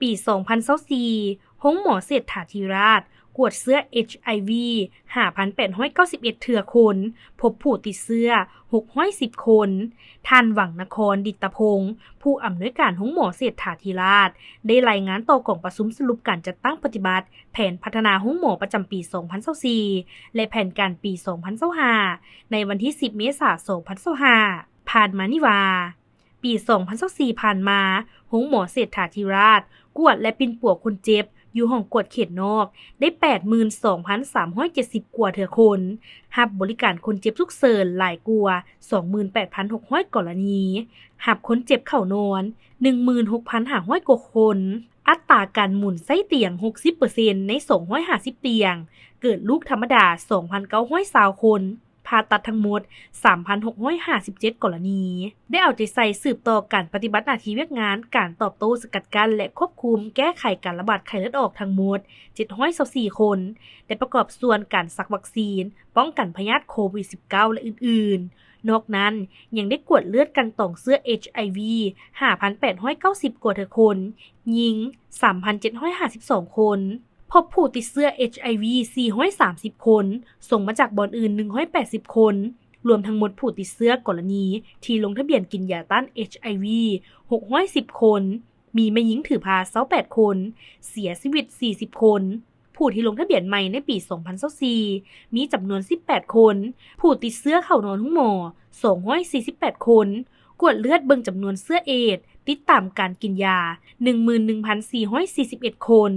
ປີສອງພັນຊາວສີ່ ໂຮງໝໍເສດຖາທິຣາດ ກວດເຊື້ອ ເອັດໄອວີ ຫ້າພັນແປດຮ້ອຍເກົ້າສິບເອັດເທື່ອຄົນ, ພົບຜູ້ຕິດເຊື້ອ ຫົກຮ້ອຍສິບຄົນ. ທ່ານ ຫວັງນະຄອນ ດິດຕະພົງ ຜູ້ອຳນວຍການໂຮງໝໍເສດຖາທິຣາດ ໄດ້ລາຍງານຕໍ່ກອງປະຊຸມສະຫຼຸບການຈັດຕັ້ງປະຕິບັດແຜນພັດທະນາໂຮງໝໍປະຈຳປີສອງພັນຊາວສີ່ ແລະ ແຜນການປີສອງພັນຊາວຫ້າ ໃນວັນທີສິບ ເມສາ ສອງພັນຊາວຫ້າ ຜ່ານມານີ້ວ່າ, ປີສອງພັນຊາວສີ່ຜ່ານມາ, ໂຮງໝໍເສດຖາທິຣາດ ກວດ ແລະ ປິ່ນປົວຄົນເຈັບຢູ່ຫ້ອງກວດເຂດນອກ ໄດ້ ແປດໝື່ນສອງພັນສາມຮ້ອຍເຈັດສິບກວ່າເທື່ອຄົນ, ຮັບບໍລິການຄົນເຈັບສຸກເສີນຫຼາຍກວ່າ ສອງໝື່ນແປດພັນຫົກຮ້ອຍກໍລະນີ, ຮັບຄົນເຈັບເຂົ້ານອນ ໜຶ່ງໝື່ນຫົກພັນຫ້າຮ້ອຍກວ່າຄົນ, ອັດຕາການໝູນໃຊ້ຕຽງ ຫົກສິບເປີເຊັນ ໃນສອງຮ້ອຍຫ້າສິບຕຽງ, ເກີດລູກທຳມະດາ ສອງພັນເກົ້າຮ້ອຍຊາວຄົນ, ຜ່າຕັດທັງໝົດ ສາມພັນຫົກຮ້ອຍຫ້າສິບເຈັດກໍລະນີ. ໄດ້ເອົາໃຈໃສ່ສືບຕໍ່ການປະຕິບັດໜ້າທີ່ວຽກງານການຕອບໂຕ້ສະກັດກັ້ນ ແລະ ຄວບຄຸມແກ້ໄຂການລະບາດໄຂ້ເລືອດອອກທັງໝົດ ເຈັດຮ້ອຍຊາວສີ່ຄົນ, ໄດ້ປະກອບສ່ວນການສັກວັກຊີນປ້ອງກັນພະຍາດໂຄວິດສິບເກົ້າ ແລະ ອື່ນໆ. ນອກນັ້ນ ຍັງໄດ້ກວດເລືອດກັ່ນຕອງເຊື້ອ ເອັດໄອວີ ຫ້າພັນແປດຮ້ອຍເກົ້າສິບກວ່າເທື່ອຄົນ, ຍິງ ສາມພັນເຈັດຮ້ອຍຫ້າສິບສອງຄົນ, ພົບຜູ້ຕິດເຊື້ອ ເອັດໄອວີ ສີ່ຮ້ອຍສາມສິບຄົນ, ສົ່ງມາຈາກບ່ອນອື່ນ ໜຶ່ງຮ້ອຍແປດສິບຄົນ, ລວມທັງໝົດຜູ້ຕິດເຊື້ອກໍລະນີທີ່ລົງທະບຽນກິນຢາຕ້ານ ເອັດໄອວີ ຫົກຮ້ອຍສິບຄົນ, ມີແມ່ຍິງຖືພາ ຊາວແປດຄົນ, ເສຍຊີວິດ ສີ່ສິບຄົນ. ຜູ້ທີ່ລົງທະບຽນໃໝ່ໃນປີສອງພັນຊາວສີ່ ມີຈຳນວນ ສິບແປດຄົນ, ຜູ້ຕິດເຊື້ອເຂົ້ານອນໂຮງໝໍ ສອງຮ້ອຍສີ່ສິບແປດຄົນ, ກວດເລືອດເບິ່ງຈຳນວນເຊື້ອເອດ, ຕິດຕາມການກິນຢາ ໜຶ່ງໝື່ນໜຶ່ງພັນສີ່ຮ້ອຍສີ່ສິບເອັດຄົນ.